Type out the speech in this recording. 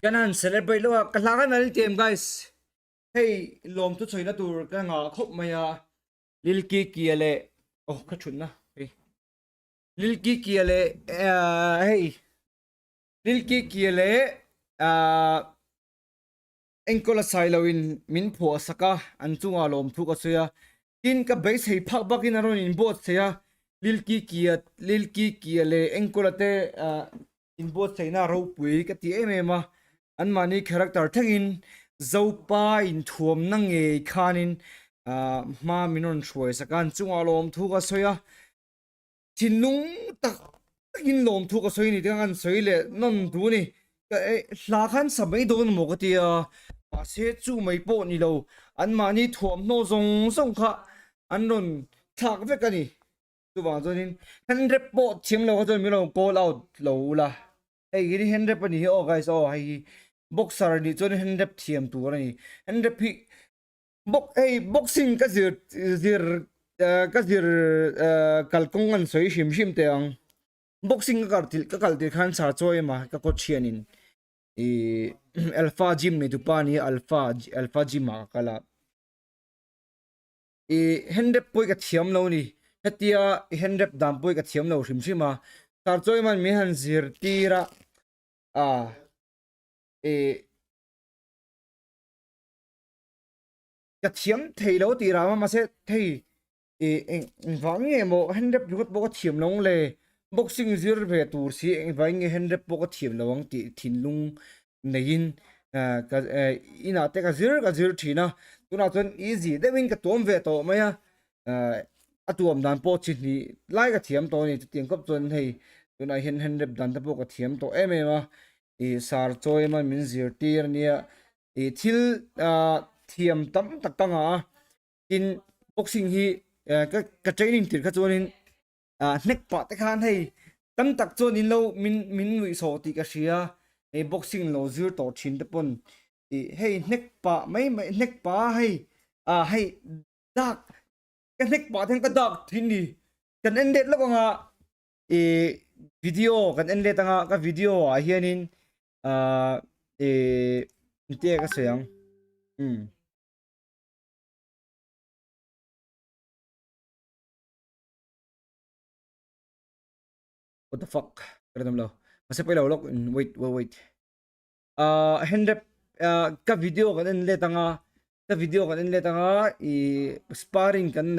Kan han celebrate lo a, ka hla khan an ti em guys? Hei lawm chu chawina tur ka ngah khawp mai a, Lil Kiki-a leh oh ka thutna hei Lil Kiki-a leh hei Lil Kiki-a leh ah enkawl a sai loin min phuah sak a, an chungah lawmthu ka sawi a, tin ka beisei phak bakin a rawn inbuatsaih a, Lil Kiki-a Lil Kiki-a leh enkawl-a te ah Inbuatsaihna ropui ka ti em em a, anmahni character thlengin Zopa inthuamna ngei khanin hma min rawn hruai sak a, an chungah lawmthu ka sawi a, thinlung tak takin lawmthu ka sawi a ni tih kha an sawi leh nawn duh a ni. Hla khan sa mai dawn maw ka ti a, mahse chu mai pawh ni lo, anmahni thuamhnaw zawng zawng kha an rawn thlak vek a ni. Chuvang chuanin hand rap pawh thiam lo kha chuan min rawn call out lo ula. Hei hi hand rap a ni hi aw guys aw hei hi boxer nih chuan hand rap thiam tur a ni. Hand rap hi box hei boxing ka zir zir ka zir kalkawng an sawi hrim hrim teh ang. Boxing ka kal tir ka kal tir khan char chawi ema ka coach hianin ih alpha gym nei tupa a ni a alpha alpha gym ah ka kal a. I hand rap pawh hi ka thiam lo ni hetia i hand rap dan pawh hi ka thiam lo hrim hrim a tar chawi man min han zirtir a a i ka thiam thei lo tih rah a mahse hei i eng engvang nge maw hand rap ringawt pawh ka thiam lo ang le boxing zir ve tur si engvang nge hand rap pawh ka thiam lo ang tih thinlung neiin ka inah te ka zir ka zir thin a tunah chuan easy deuhin ka tuam ve tawh mai a a tuam dan pawh chi hnih lai ka thiam tawh a ni chutiang khawp chuan hei tunah hian hand rap dan te pawh ka thiam tawh em em a ih sar chawi emaw min zirtir ania ih thil thiam tam tak ka ngah a tin boxing hi ka ka training tir kha chuanin ah hnek pah te khan hei tam tak chuan in lo min min nuih sawh tih ka hria hei boxing lo zir tawh thin te pawn ih hei hnek pah mai mai hnek pah a hei ah hei dak ka hnek pah te hian ka dak thin ni kan en let lawk anga ih video kan en let anga ka video ah hianin ah ih engtin nge ka sawi ang umm. What the fuck? Ka rinawm lo. Mahse pawi lo lawk wait wait wait. Uh, hand rap uh, ka video kan en let anga ka video kan en let anga i sparring kan.